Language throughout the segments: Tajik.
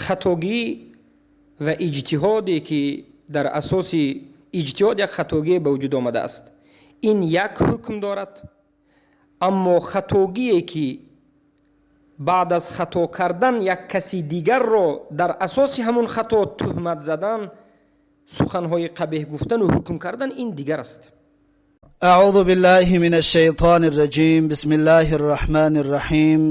Хатогӣ ва иҷтиҳоде, ки дар асоси иҷтиҳод як хатогие ба вуҷуд омадааст, ин як ҳукм дорад, аммо хатогие, ки баъд аз хато кардан як каси дигарро дар асоси ҳамун хато туҳмат задан, суханҳои қабеҳ гуфтану ҳукм кардан, ин дигар аст. أعوذ بالله من الشيطان الرجيم. بسم الله الرحمن الرحيم.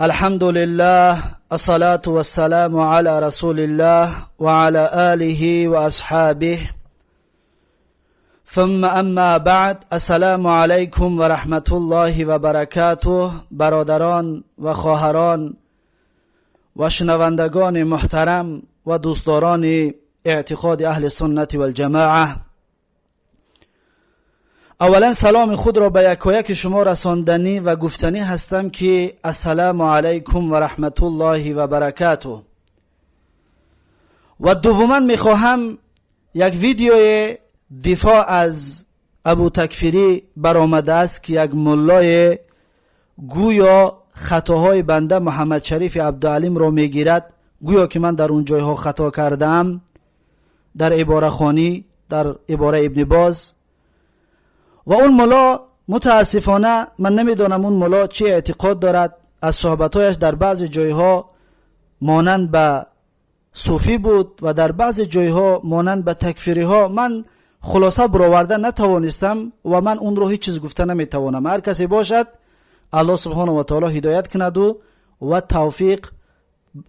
الحمد لله، الصلاة والسلام على رسول الله وعلى آله وأصحابه، ثم أما بعد. السلام عليكم ورحمة الله وبركاته. برادران و خواهران و شنوندگان محترم و دوستداران اعتقاد اهل سنت والجماعه، اولا سلام خود را به یکایک شما رساندنی و گفتنی هستم که السلام علیکم و رحمت الله و برکاته. و دوما میخواهم یک ویدیوی دفاع از ابو تکفیری برآمده است که یک ملای گویا خطاهای بنده محمد شریف عبدالعلیم را میگیرد، گویا که من در اون جایها خطا کردم، در عباره خوانی، در عباره ابن باز. و اون ملا متاسفانه من نمیدانم اون ملا چه اعتقاد دارد. از صحبتهایش در بعض جایها مانند به صوفی بود و در بعض جایها مانند به تکفیری ها. من خلاصه برآورده نتوانستم و من اون رو هیچ چیز گفته نمیتوانم. هر کسی باشد، الله سبحانه و تعالی هدایت کند و توفیق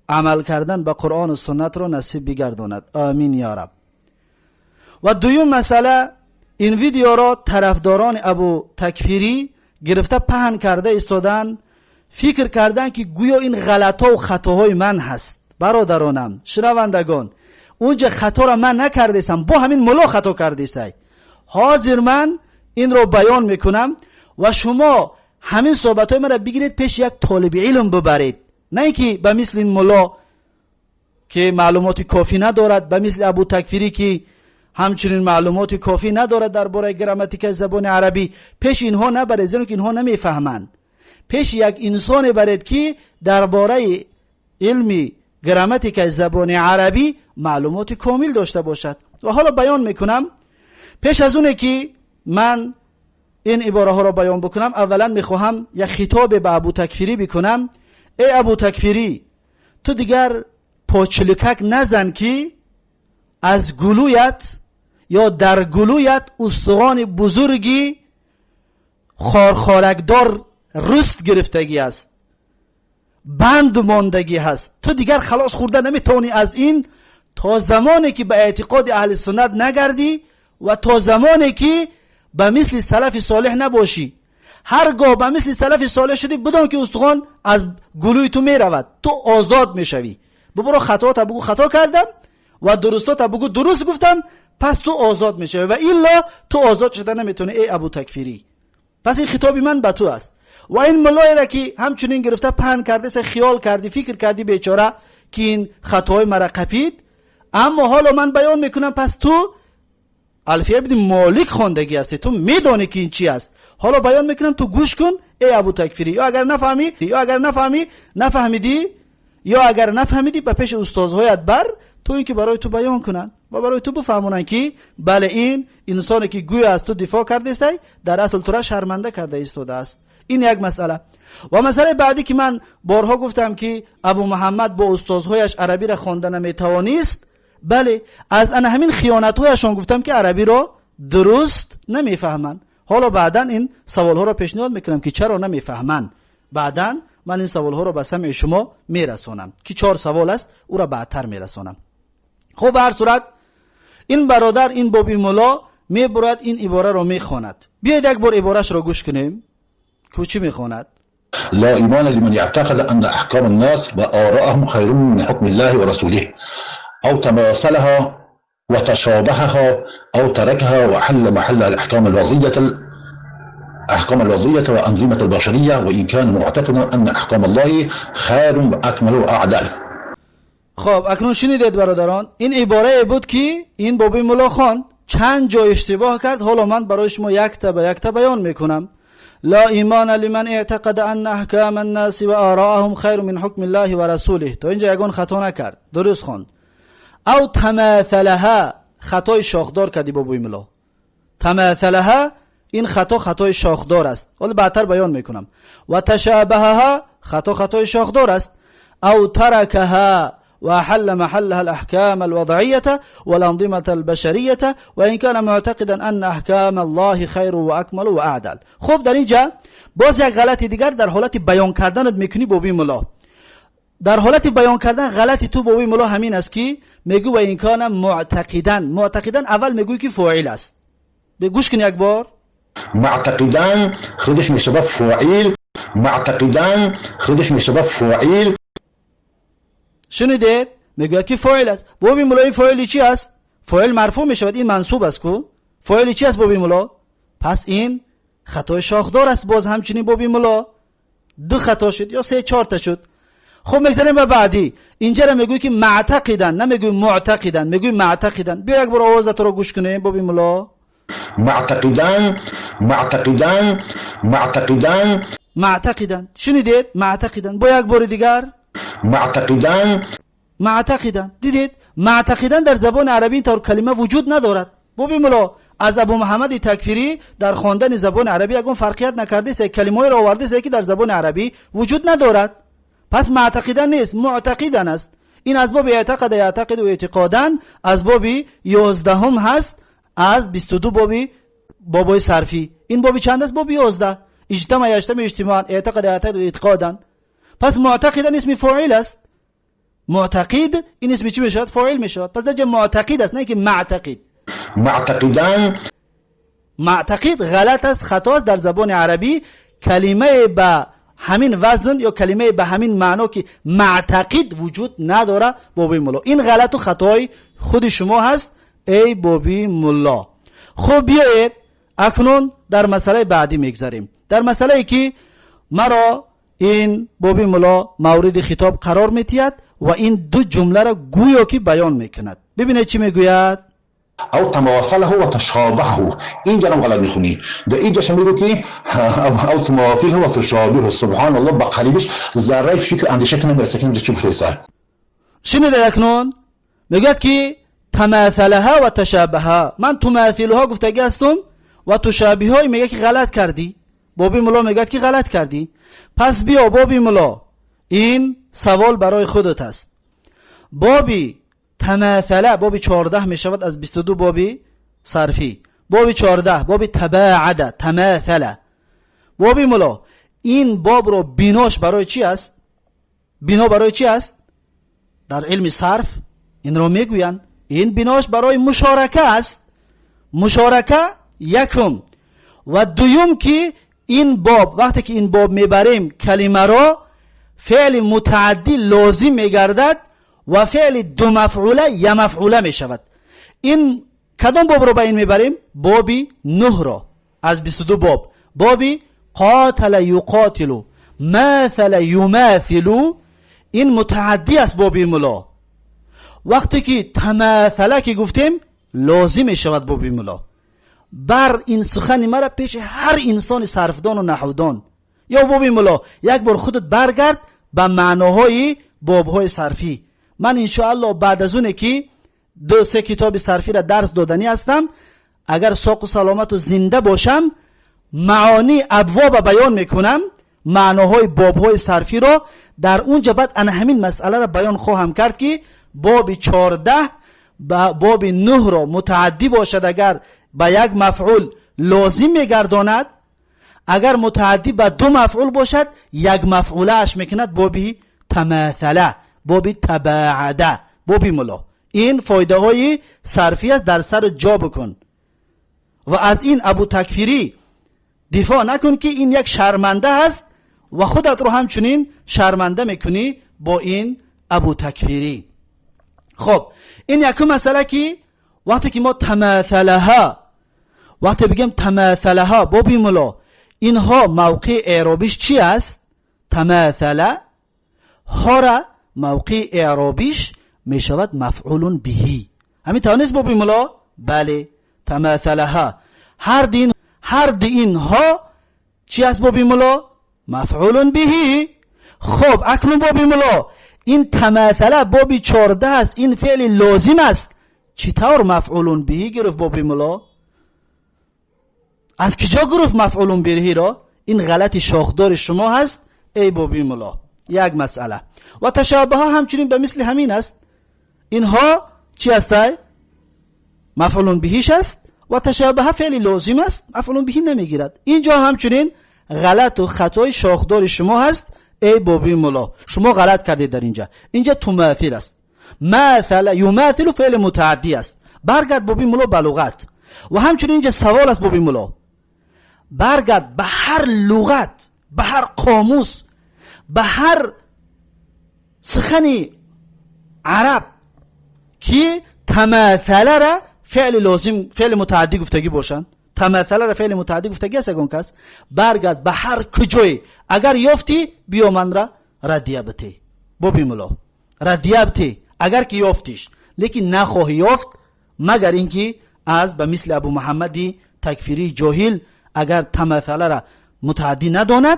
عمل کردن به قرآن و سنت را نصیب بگرداند. آمین یا رب. و دویم مسئله، این ویدیو را طرفداران ابو تکفیری گرفته پهن کرده ایستادن، فکر کردن که گویا این غلطا و خطاهای من هست. برادرانم، شنوندگان، اونجا خطا را من نکردیستم، با همین ملا خطا کردیستی. حاضر من این رو بیان میکنم و شما همین صحبت های من را بگیرید، پیش یک طالب علم ببرید، نه اینکه به مثل این ملا که معلومات کافی ندارد، به مثل ابو تکفیری که همچنین معلومات کافی ندارد درباره گراماتیک زبان عربی. پیش اینها نبرید، زیرا که اینها نمیفهمند. پیش یک انسان برید که درباره علمی گراماتیک زبان عربی معلومات کامل داشته باشد. و حالا بیان میکنم. پیش از اونه که من این عباره ها را بیان بکنم، اولا میخواهم یک خطاب به ابو تکفیری بکنم. ای ابو تکفیری، تو دیگر پاچلکک نزن که از گلویت یا در گلویت استخوان بزرگی خارخارکدار رست گرفتگی است، بند ماندگی هست. تو دیگر خلاص خورده نمیتوانی از این تا زمانی که به اعتقاد اهل سنت نگردی و تا زمانی که به مثل سلف صالح نباشی. هرگاه به مثل سلف صالح شدی، بدان که استخوان از گلوی تو میرود، تو آزاد میشوی. ببرو خطا تا بگو خطا کردم و درستا بگو درست گفتم، پس تو آزاد میشوی و الا تو آزاد شده نمیتونی، ای ابو تکفیری. پس این خطاب من به تو است. و این ملایی را که همچنین گرفته پهن کرده، سه خیال کردی، فکر کردی بیچاره که این خطاهای مرا قپید، اما حالا من بیان میکنم. پس تو الفیه ابن مالک خواندگی هستی، تو میدانی که این چی است. حالا بیان میکنم، تو گوش کن ای ابو تکفیری. یا اگر نفهمی نفهمیدی یا اگر نفهمیدی، به پیش استادهایت بر تو اینکه برای تو بیان کنند و برای تو بفهمونند که بله، این انسانی که گویا از تو دفاع کرده است، در اصل تو را شرمنده کرده ایستاده است. این یک مسئله. و مسئله بعدی که من بارها گفتم که ابو محمد با استادهایش عربی را خوانده نمیتوانست. بله، از ان همین خیانتهایشان گفتم که عربی را درست نمیفهمند. حالا بعدا این سوالها را پیشنهاد میکنم که چرا نمیفهمند. بعدا من این سوالها را به سمع شما میرسانم که چهار سوال است، او را بعدتر میرسانم. خب، به هر صورت این برادر، این بابی ملا میبرد این عباره را میخواند. بیاید یک بار عبارش را گوش کنیم که چی میخواند. لا إيمان لمن يعتقد أن أحكام الناس وآراءهم خير من حكم الله ورسوله، أو تماثلها وتشابهها، أو تركها وحل محلها الأحكام الوضعية وأنظمة البشرية، وإن كان معتقدا أن أحكام الله خير وأكمل وأعدل. خب، اکنون شنیدید برادران، این عباره بود که این بابی ملا خواند، چند جای اشتباه کرد. حالا من برای شما یک تا به یک تا بیان میکنم. لا ایمان لمن اعتقد ان احکام الناس و آراءهم خیر من حکم الله و رسوله. تا اینجا یگان خطا نکرد، درست خواند. او تماثلها، خطای شاخدار کردی بابوی ملا. تماثلها این خطا خطای شاخدار است، حالا بعدتر بیان میکنم. و تشابهها خطا خطای شاخدار است. او ترکها وأحل محلها الأحكام الوضعية والأنظمة البشرية وإن كان معتقدا أن أحكام الله خير وأكمل وأعدل. خب در اینجا باز یک غلط دیگر در حالت بیان کردنت میکنی بابی ملا. در حالت بیان کردن غلطی تو بابی ملا همین است که میگو و این کان معتقدا. معتقدا اول میگوی که فاعل است. به گوش کن یک بار. معتقدا خودش میشه فاعل. معتقدا خودش میشه فاعل. شنیدید؟ میگوید که فاعل است. بابی ملا این فاعل چی است؟ فاعل مرفوع میشود، این منصوب است کو؟ فاعل چی است بابی ملا؟ پس این خطای شاخدار است. باز همچنین بابی ملا دو خطا شد یا سه چهار تا شد. خب میگذریم به بعدی. اینجا را میگوی که معتقدن، نمیگوی معتقدن، میگوی معتقدن. بیا یک بار آوازت رو گوش کنیم بابی ملا. معتقدن معتقدن معتقدن معتقدن. شنیدید؟ معتقدن. با یک بار دیگر. معتقدن معتقدن. دیدید؟ معتقدن در زبان عربی این طور کلمه وجود ندارد. بابی ملا از ابو محمد تکفیری در خواندن زبان عربی یگان فرقیت نکرده است، کلمه‌ای را آورده است که در زبان عربی وجود ندارد. پس معتقدن نیست، معتقدن است. این از باب اعتقد یعتقد و اعتقادن از باب 11 هست از 22 باب بابای صرفی. این باب چند است؟ باب 11. اجتماع یجتمع اجتماعا، اعتقد یعتقد و اعتقادن. پس معتقدن اسم فاعل است. معتقد این اسم چی میشود؟ فاعل میشود. پس در معتقد است، نه که معتقد. معتقدن معتقد غلط است، خطا است. در زبان عربی کلمه به همین وزن یا کلمه به همین معنا که معتقد وجود نداره بابی ملا. این غلط و خطای خود شما هست ای بابی ملا. خب بیایید اکنون در مسئله بعدی میگذریم. در مسئله ای که مرا این بابی ملا مورد خطاب قرار میتید و این دو جمله را گویا که بیان میکند. ببینید چی میگوید. او تماثله و تشابهه. اینجا هم غلط میخونی. در اینجا میگه که او تماثله و تشابهه. سبحان الله، با قریبش ذره فکر اندیشه نمیرسه که اینجا چی گفته. شنیده اکنون میگوید که تماثلها و تشابهها. من تماثلها گفتگی هستم و تشابهها میگه که غلط کردی. بابی ملا میگه که غلط کردی. پس بیا بابی ملا، این سوال برای خودت است. بابی تماثله باب 14 میشود از 22 بابی صرفی. باب 14 باب تباعد تماثله. بابی ملا این باب رو بیناش برای چی است؟ بینا برای چی است؟ در علم صرف این رو میگویند این بیناش برای مشارکه است. مشارکه یکم و دوم که این باب وقتی که این باب میبریم کلمه را فعل متعدی لازم میگردد و فعل دو مفعوله یا مفعوله می شود. این کدام باب رو به این میبریم؟ بابی 9 را از 22 باب. بابی قاتل یقاتل ماثل یماثل، این متعدی است بابی ملا. وقتی که تماثله که گفتیم لازم می شود بابی ملا. بر این سخن مرا پیش هر انسان صرفدان و نحودان یا بابی ملا یک بار خودت برگرد به معناهای بابهای صرفی. من انشاءالله بعد از اونه که 2-3 کتاب صرفی را درس دادنی هستم، اگر ساق و سلامت و زنده باشم معانی ابواب بیان میکنم، معناهای بابهای صرفی را در اونجا بعد ان همین مسئله را بیان خواهم کرد که باب 14 با باب 9 را متعدی باشد اگر به یک مفعول لازم میگرداند، اگر متعدی به دو مفعول باشد یک مفعوله اش میکند بابی تماثله، بابی تباعده، بابی ملا. این فایده های صرفی است، در سر جا بکن و از این ابو تکفیری دفاع نکن که این یک شرمنده است و خودت رو همچنین شرمنده میکنی با این ابو تکفیری. خب این یکم مسئله که وقتی که ما تماثلها، وقتی بگیم تماثلها بابی ملا، اینها موقع اعرابیش چی است؟ تماثله ها را موقع اعرابیش می شود مفعول بهی. همین تانیست بابی ملا؟ بله. تماثلها هر دین اینها چی است بابی ملا؟ مفعول بهی. خب اکنون بابی ملا این تماثله بابی 14 است، این فعل لازم است، چطور مفعول بهی گرفت بابی ملا؟ از کجا گرفت مفعول بهی را؟ این غلط شاخدار شما هست ای بابی ملا. یک مسئله. و تشابه ها همچنین به مثل همین است. اینها چی است؟ مفعول بهیش است و تشابه فعل لازم است، مفعول بهی نمیگیرد. اینجا همچنین غلط و خطای شاخدار شما هست ای بابی ملا، شما غلط کردید در اینجا. اینجا تماثل است، مثل یماثل فعل متعدی است. برگرد بابی ملا به لغت. و همچنین اینجا سوال است بابی ملا، برگرد به هر لغت، به هر قاموس، به هر سخن عرب که تماثله را فعل لازم، فعل متعدی گفتگی باشند. تماثله را فعل متعدی گفتگی است اگون کس. برگرد به هر کجای اگر یافتی بیا من را ردیه بتی بابی ملا، ردیه بتی اگر که یافتیش، لیکن نخواهی یافت مگر اینکه از به مثل ابو محمدی تکفیری جاهل اگر تماثله را متعدی نداند،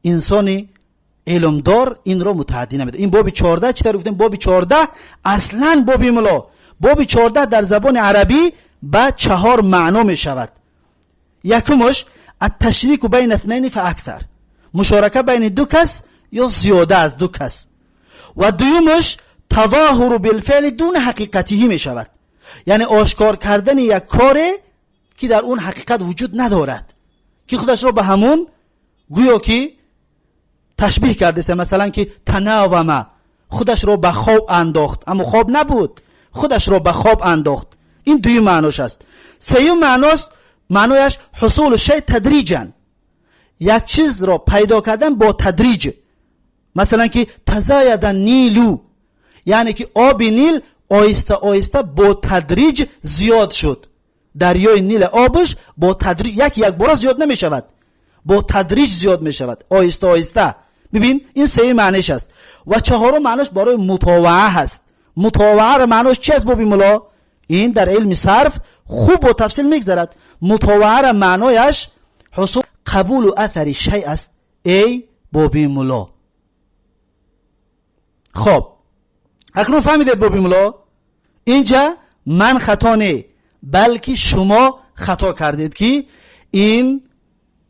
انسان علمدار این را متعدی نمیده. این باب 14 چطور گفتیم؟ باب 14 اصلا بابی ملا، باب 14 در زبان عربی به 4 معنا می شود. یکمش التشریک بین اثنین فاکثر، مشارکه بین دو کس یا زیاده از دو کس. و دومش تظاهر بالفعل دون حقیقته می شود، یعنی آشکار کردن یک کار که در اون حقیقت وجود ندارد، که خودش را به همون گویا که تشبیه کرده است. مثلا که تناومه، خودش را به خواب انداخت، اما خواب نبود، خودش را به خواب انداخت. این دوی معناش است. سیوم معناست، معنایش حصول شی تدریجا، یک چیز را پیدا کردن با تدریج. مثلا که تزاید نیلو، یعنی که آب نیل آهسته آهسته با تدریج زیاد شد. دریای نیل آبش با تدریج یک بار زیاد نمی شود، با تدریج زیاد می شود، آهسته آهسته. ببین این سه معنیش است. و چهارم معنیش برای مطاوعه هست. مطاوعه را معنیش چی است بابی ملا؟ این در علم صرف خوب و تفصیل میگذرد. مطاوعه را معنایش حصول قبول اثر شیء است ای بابی ملا. خب اکنون فهمیدید بابی ملا؟ اینجا من خطا نه، بلکه شما خطا کردید که این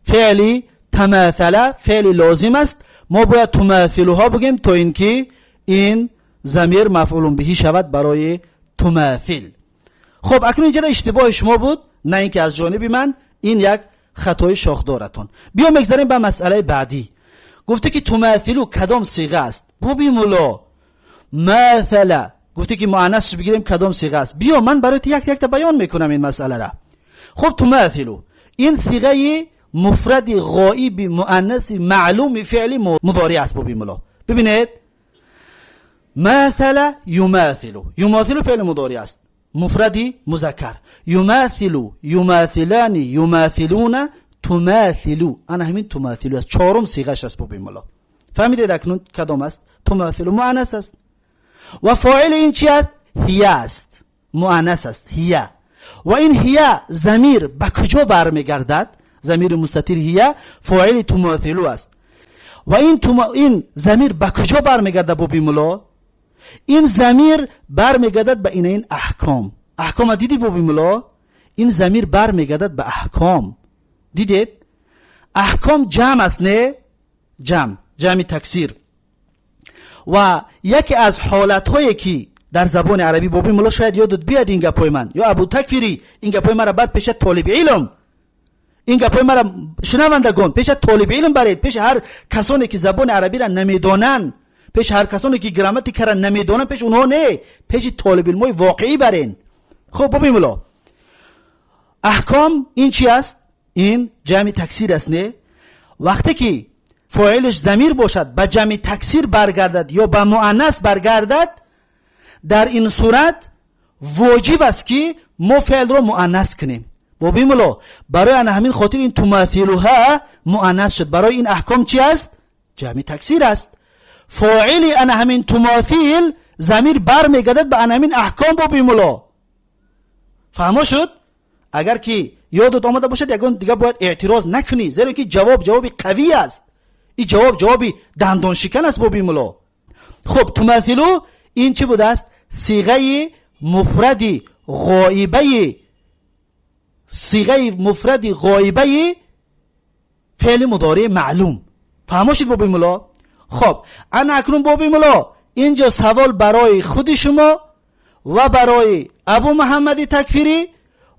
فعلی تماثله فعل لازم است، ما باید تماثلها بگیم تا اینکه این ضمیر مفعول بهی شود برای تماثل. خب اکنون اینجا اشتباه شما بود، نه اینکه از جانب من، این یک خطای شاخدارتون. بیا میگذاریم به مسئله بعدی. گفته که تماثلو کدام صیغه است؟ بابی ملا مثلا گفته که مؤنثش بگیریم کدام صیغه است. بیا من برای یک یک تا بیان میکنم این مسئله را. خب تماثلو این صیغه مفرد غائب مؤنث معلوم فعل مضارع است بابی ملا. ببینید مثل یماثل، یماثل فعل مضارع است، مفرد مذکر. یماثل، یماثلان، یماثلون، تماثل. انا همین تماثل است، چهارم صیغه است بابی ملا. فهمیدید اکنون کدام است؟ تماثل مؤنث است و فاعل این چی است؟ هی است، مؤنث است، هی. و این هی ضمیر به کجا برمیگردد؟ ضمیر مستتر هی فاعل تماثل است. و این ضمیر به کجا برمیگردد بابی ملا؟ این ضمیر برمیگردد به این احکام. احکام دیدی بابی ملا؟ این ضمیر برمیگردد به احکام. دیدید؟ احکام جمع است، نه؟ جمع، جمع تکثیر. و یکی از حالت‌هایی که در زبان عربی بابی ملا شاید یادت بیاد این گپای من، یا ابو تکفیری این گپای مرا بعد پیش طالب علم، این گپای مرا شنوندگان پیش طالب علم برید، پیش هر کسانی که زبان عربی را نمیدانن، پیش هر کسانی که گراماتیک را نمیدانن، پیش اونها نه، پیش طالب علمای واقعی برین. خب بابی ملا احکام این چی است؟ این جمع تکثیر است، نه؟ وقتی که فاعلش ضمیر باشد به جمع تکثیر برگردد یا به مؤنث برگردد، در این صورت واجب است که ما فعل را مؤنث کنیم. بابی ملا برای همین خاطر این تماثلها مؤنث شد. برای این احکام چی است؟ جمع تکثیر است. فاعل انا همین تماثیل ضمیر برمیگردد به همین احکام. بابی ملا فهمه شد؟ Агар ки ёдат омада бошад, ягон дига бояд эътироз накунӣ, зеро ки ҷавоб ҷавоби қавӣ аст. Ин ҷавоб ҷавоби дандоншикан аст, боби мулло. Хуб, тумасилу ин чӣ будааст? Сиғаи муфради ғоибаи, сиғаи муфради ғоибаи феъли мудории маълум. Фаҳмо шуд, боби мулло? Хоб, ана акнун, боби мулло, инҷо савол барои худи шумо ва барои Абу Муҳаммади Такфирӣ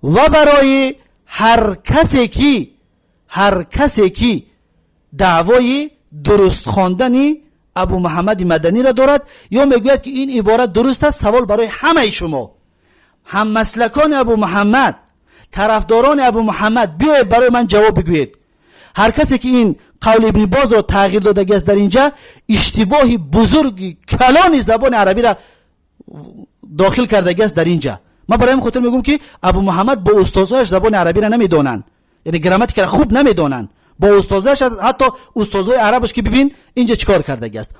ва барои ҳар касе ки даъвои дуруст хондани Абу Муҳаммади Маданиро дорад ё мегӯяд, ки ин ибора дуруст аст. Савол барои ҳамаи шумо, ҳаммаслакони Абу Муҳаммад, тарафдорони Абу Муҳаммад, биёед, барои ман ҷавоб бигӯед. Ҳар касе ки ин қавли Ибни Бозро тағйир додагиаст, дар инҷа иштибоҳи бузурги калони забони арабиро дохил кардагиаст дар инҷа. Ман барои ҳамин хотир мегӯям, ки Абу Муҳаммад бо устозҳояш забони арабиро намедонанд, яъне грамматикаро хуб намедонанд бо устозаш, ҳатто устозҳои арабаш, ки бибин, инҷа чӣ кор кардагиаст.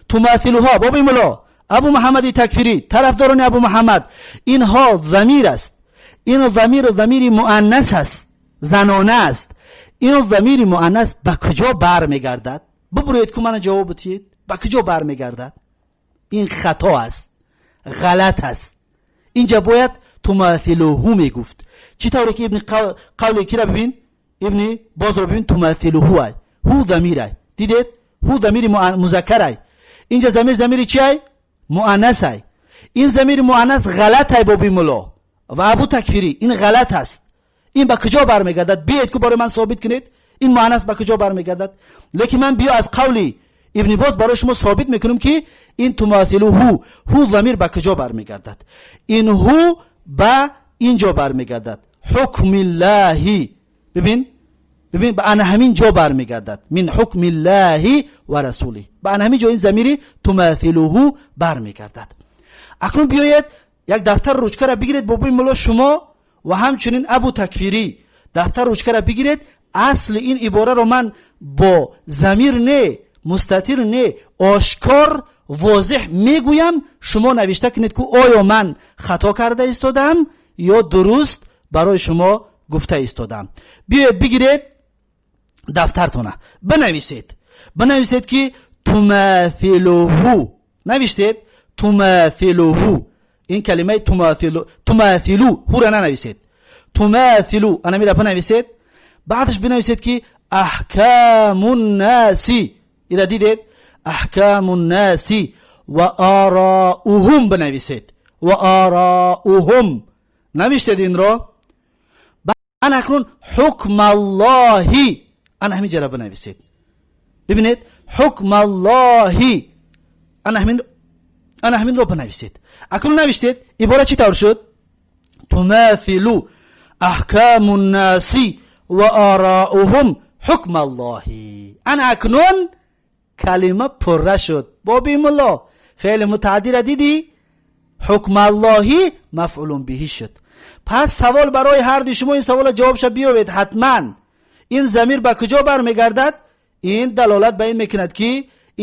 Тумасилуҳо, боби мулло, Абу Муҳаммади Такфирӣ, тарафдорони Абу Муҳаммад, инҳо замир аст. Ин замир замири муаннас аст, занона аст. Ин замири муаннас ба куҷо бармегардад? Бубуроед ку, мана ҷавоб бутиед, ба куҷо бармегардад? Ин хато аст, ғалат аст. Инҷа бояд тумасилуҳу мегуфт. Чӣ тавре ки ибни қавли кира бибин, Ибни Бозро бибин, тумасилуҳу ай, ҳу замирай. Дидед, ҳу замири музаккарай. Инҷа замир замири чи ай? Муаннасай. Ин замири муаннас ғалатай, боби мулло ва Абу Такфирӣ, ин ғалат аст. Ин ба куҷо бармегардад? Биёед ку, барои ман собит кунед, ин муаннас ба куҷо бармегардад. Лекин ман биё, аз қавли Ибни Боз барои шумо собит мекунам, ки ин тумасилу ҳу, ҳу замир ба куҷо бармегардад. Ин ҳу ба ин ҷо бармегардад, ҳукмиллаҳи. Бибин, бибин, ба ана ҳамин ҷо бармегардад, мин ҳукмиллаҳи ва расулиҳ. Ба ана ҳамин ҷо ин замири тумасилуҳу бармегардад. Акнун биёед, як дафтар ручкара бигиред, бобои мулло, шумо ва ҳамчунин Абу Такфирӣ, дафтар ручкара бигиред. Асли ин ибораро ман бо замир не, мустатир не, ошкор, возеҳ мегӯям. Шумо навишта кунед, ку оё ман хато карда истодам ё дуруст барои шумо гуфта истодам. Биёед, бигиред дафтартона, бинависед, бинависед, ки тумасилуҳу. Навиштед? Тумасилуҳу, ин калимаи тумасилу, ҳура нанависед, тумасилу анамира бинависед. Баъдаш бинависед, ки аҳкаму ннаси. Ира дидед? Аҳкаму ннаси ва ароуҳум бинависед. Ва ароуҳум навиштед инро. Ана акнун ҳукмаллоҳи, ана ҳамин ҷара бинависед. Бибинед, ҳукмаллоҳи, ана ҳамин, ана ҳаминро бинависед. Акнун навиштед? Ибора чӣ тавр шуд? Тумасилу аҳкаму ннаси ва ароуҳум ҳукмаллоҳи. Ана акнун калима пурра шуд, боби мулло. Феъли мутааддира дидӣ? Ҳукмаллоҳӣ мафъулун биҳӣ шуд. Пас савол барои ҳарди шумо, ин савола ҷавобша биёбед ҳатман. Ин замир ба куҷо бармегардад? Ин далолат ба ин мекунад, ки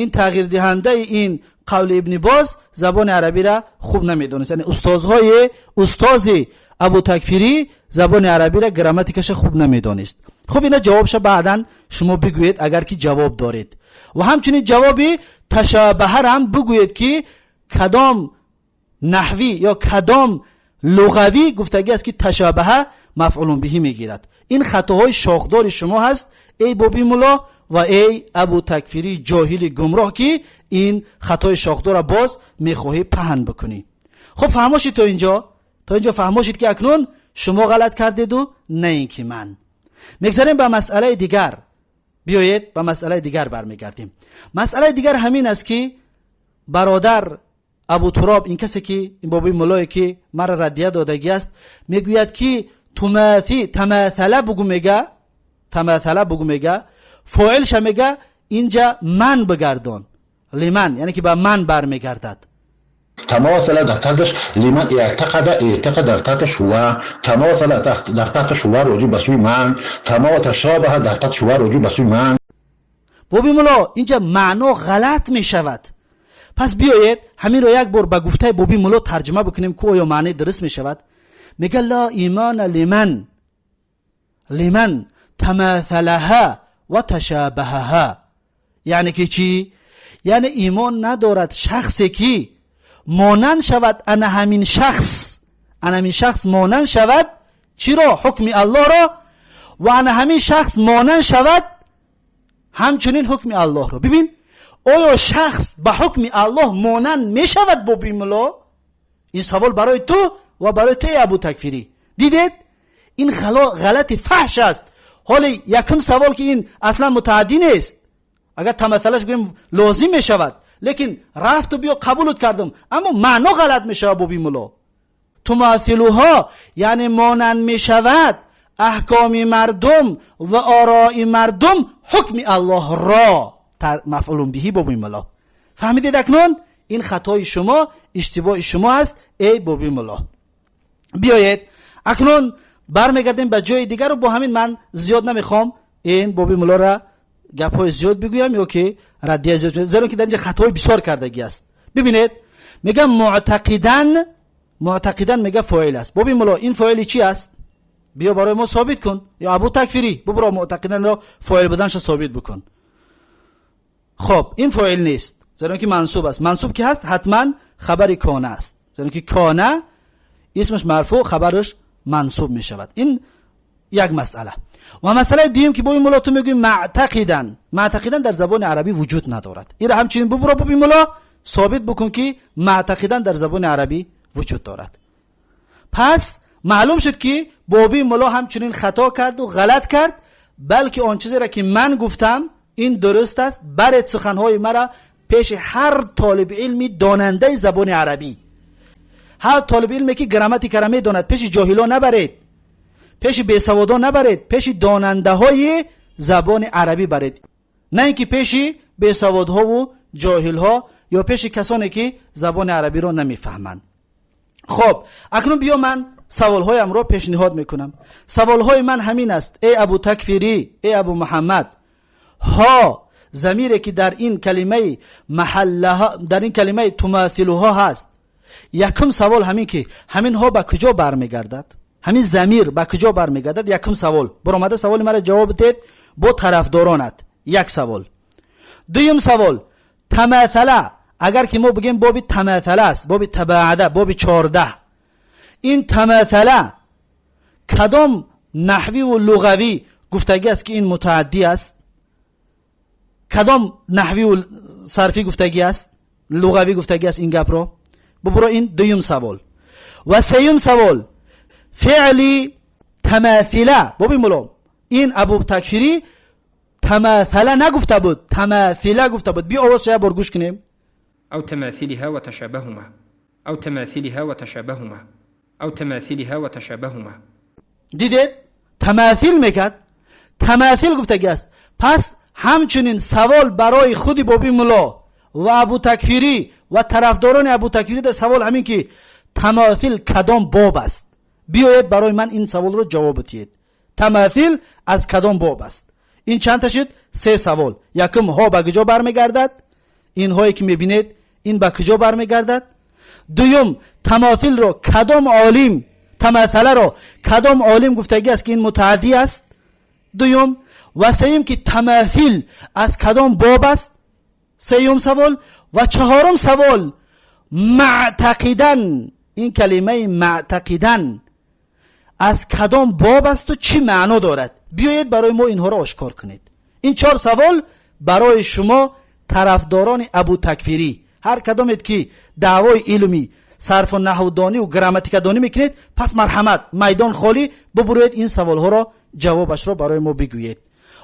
ин тағйирдиҳандаи ин қавли Ибни Боз забони арабиро хуб намедонист, яъне устозҳои устози Абу Такфирӣ забони арабиро, грамматикаша хуб намедонист. Хуб, ина ҷавобша баъдан шумо бигӯед, агар ки ҷавоб доред. Ва ҳамчунин ҷавоби ташабаҳара ҳам бигӯед, ки кадом наҳвӣ ё кадом луғавӣ гуфтагӣ аст, ки ташабаҳа мафъулун биҳӣ мегирад. Ин хатоҳои шохдори шумо ҳаст, эй боби мулло ва эй Абу Такфирӣ, ҷоҳили гумроҳ, ки ин хатои шохдора боз мехоҳӣ паҳн бикунӣ. Хуб, фаҳмо шид то инҷо? То инҷо фаҳмо шид, ки акнун шумо ғалат кардеду на ин ки ман. Мегзарем ба масъалаи дигар. Биёед, ба масъалаи дигар бармегардем. Масъалаи дигар ҳамин аст, ки бародар Абу Туроб, ин касе ки ин бобои муллое ки мара раддия додагӣ аст, мегӯяд, ки тумаси тамасала бугу, мега, тамасала бугу, мега, фоилша, мега, инҷа ман бигардон, лиман, яъне ки ба ман бармегардад. تماثل در تحتش لمن اعتقد، اعتقد در تحتش هو، تماثل در تحتش هو رجوع به سوی من، تما تشابه در تحتش هو رجوع به سوی من. Боби мулло, инҷа маъно ғалат мешавад. Пас биёед, ҳаминро як бор ба гуфтаи боби мулло тарҷума бикунем, ку оё маъне дуруст мешавад. Мега: ла имана лиман. لمن تماثلها و تشابهها. یعنی که چی؟ یعنی ایمان ندارد شخصی که مانند شود انا همین شخص، انا همین شخص مانند شود چی را؟ حکم الله را، و انا همین شخص مانند شود همچنین حکم الله را. ببین آیا شخص به حکم الله مانند می شود بابی ملا؟ این سوال برای تو و برای تو ابو تکفیری. دیدید این غلط فحش است. حالا یکم سوال که این اصلا متعدی نیست، اگر تمثلش بگیم لازم می شود، لیکن رفت و بیا قبولت کردم اما معنا غلط می شود بابی ملا. تماثلها یعنی مانند می شود احکام مردم و آراء مردم حکم الله را، مفعول بهی بابی ملا. فهمیدید اکنون این خطای شما، اشتباه شما است ای بابی ملا. بیایید اکنون برمیگردیم به جای دیگر و با همین من زیاد نمیخوام این بابی ملا را گپ‌های زیاد بگویم یا که ردیه زیاد، زیرا که در اینجا خطای بسیار کردگی است. ببینید میگم معتقدن، معتقدن میگه فاعل است. بابی ملا این فاعل چی است؟ بیا برای ما ثابت کن. یا ابو تکفیری ببرا معتقدن را فاعل بودنش ثابت بکن. خب این فاعل نیست زیرا که منصوب است. منصوب که هست حتما خبر کانه است، زیرا که کانه اسمش مرفوع خبرش منصوب می شود. این یک مسئله. و مسئله دیگه که بابی ملا تو میگوی معتقدن، معتقدن در زبان عربی وجود ندارد. این را همچنین ببرا بابی ملا ثابت بکن که معتقدن در زبان عربی وجود دارد. پس معلوم شد که بابی ملا همچنین خطا کرد و غلط کرد، بلکه آن چیزی را که من گفتم این درست است. برد سخنهای مرا پیش هر طالب علمی داننده زبان عربی، هر طالب علمی که گراماتیک را میداند، پیش جاهلا نبرید، پیش بیسوادا نبرید، پیش داننده های زبان عربی برید، نه اینکه پیش بیسوادها و جاهلها یا پیش کسانی که زبان عربی را نمیفهمند. خب اکنون بیا من سوالهایم را پیشنهاد میکنم. سوالهای من همین است ای ابو تکفیری، ای ابو محمد. ها ضمیری که در این کلمه محلها، در این کلمه تماثلها هست، یکم سوال همین که همین ها به کجا برمیگردد؟ همین ضمیر به کجا برمیگردد؟ یکم سوال برآمده، سوال مرا جواب دید با طرفدارانت. یک سوال. دویم سوال تماثله، اگر که ما بگیم باب تماثله است، باب تباعده، باب 14، این تماثله کدام نحوی و لغوی گفتگی است که این متعدی است؟ کدام نحوی و صرفی گفتگی است، لغوی گفتگی است این گپ رو؟ ببرو این دویم سوال. و سیوم سوال فعلی تماثله. ببین ملام این ابو تکفیری تماثله نگفته بود، تماثله گفته بود. بیا آواز شاید بار گوش کنیم. او تماثلها و تشابهما، او تماثلها و تشابهما، او تماثلها و تشابهما. دیدید تماثیل میکرد، تماثیل گفتگی است. پس همچنین سوال برای خودی بابی ملا و ابو تکفیری و طرفداران ابو تکفیری در سوال همین که تماثیل کدام باب است؟ بیایید برای من این سوال رو جواب بدید. تماثیل از کدام باب است؟ این چند تا شد؟ سه سوال. یکم ها به کجا برمیگردد؟ این هایی که میبینید این به کجا برمیگردد؟ دوم تماثیل رو کدام عالم، تماثله رو کدام عالم گفتگی است که این متعدی است؟ دوم. و سوم که تماثیل از کدام باب است؟ سوم سوال. و چهارم سوال معتقدن، این کلمه معتقدن از کدام باب است و چی معنا دارد؟ بیایید برای ما اینها را آشکار کنید. این چهار سوال برای شما طرفداران ابو تکفیری، هر کدامت که دعوای علمی صرف و نحو دانی و گراماتیک دانی میکنید، پس مرحمت میدان خالی، ببروید این سوال ها را جوابش را برای ما بگویید.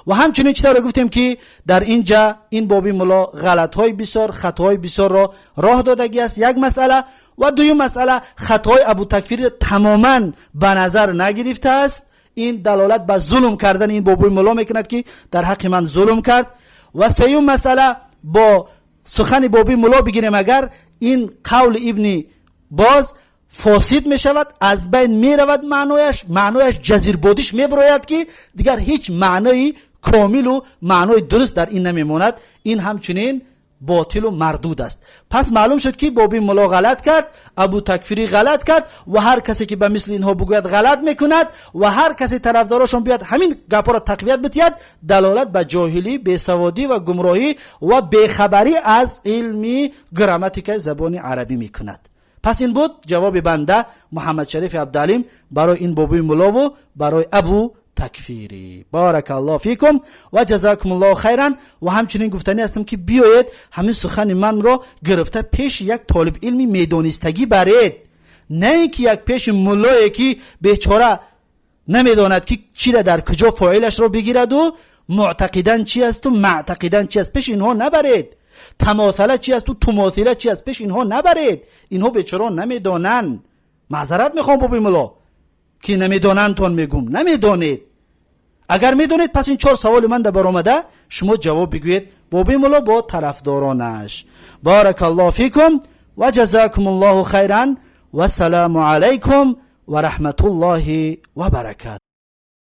و همچنین چطور گفتیم که در اینجا این بابی ملا غلط های بسیار، خطاهای بسیار را راه دادگی است، یک مسئله. و دویم مسئله خطای ابو تکفیری تماما به نظر نگرفته است. این دلالت به ظلم کردن این بابی ملا میکند که در حق من ظلم کرد. و سیوم مسئله با سخن بابی ملا بگیریم، اگر این قول ابن باز فاسد می شود، از بین می رود معنایش، معنایش جزیر بودش می براید که دیگر هیچ معنای کامل و معنای درست در این نمی ماند. این همچنین ботилу мардуд аст. Пас маълум шуд, ки Боби Мулло ғалат кард, Абу Такфирӣ ғалат кард ва ҳар касе ки ба мисли инҳо бигӯяд, ғалат мекунад ва ҳар касе тарафдорошон биёяд, ҳамин гапҳоро тақвият бидиҳад, далолат ба ҷоҳилӣ, бесаводӣ ва гумроҳӣ ва бехабарӣ аз илми грамматикаи забони арабӣ мекунад. Пас ин буд ҷавоби банда Муҳаммадшарифи Абдуалим барои ин Бобои Муллову барои Абу Такфирӣ. Баракаллоҳ фикум ва ҷазакумуллоҳу хайран. Ва ҳамчунин гуфтанӣ ҳастам, ки биёед, ҳамин сухани манро гирифта пеши як толибилми медонистагӣ баред, на ин ки як пеши муллое, ки бечора намедонад, ки чира дар куҷо фоилашро бигираду муътақидан чи асту маътақидан чи аст. Пеши инҳо набаред. Тамосала чи асту тумосила чи аст, пеши инҳо набаред. Инҳо бечора намедонанд. Маъзарат мехоҳам, Боби Мулло, ки намедонандтон мегум. Намедонед. Агар медонед, пас ин чор саволи ман да баромада шумо ҷавоб бигӯед. Боби Мулло бо тарафдоронаш, баракаллоҳу фикум ва ҷазакумуллоҳу хайран. Вассалому алайкум ва раҳматуллоҳи ва баракату.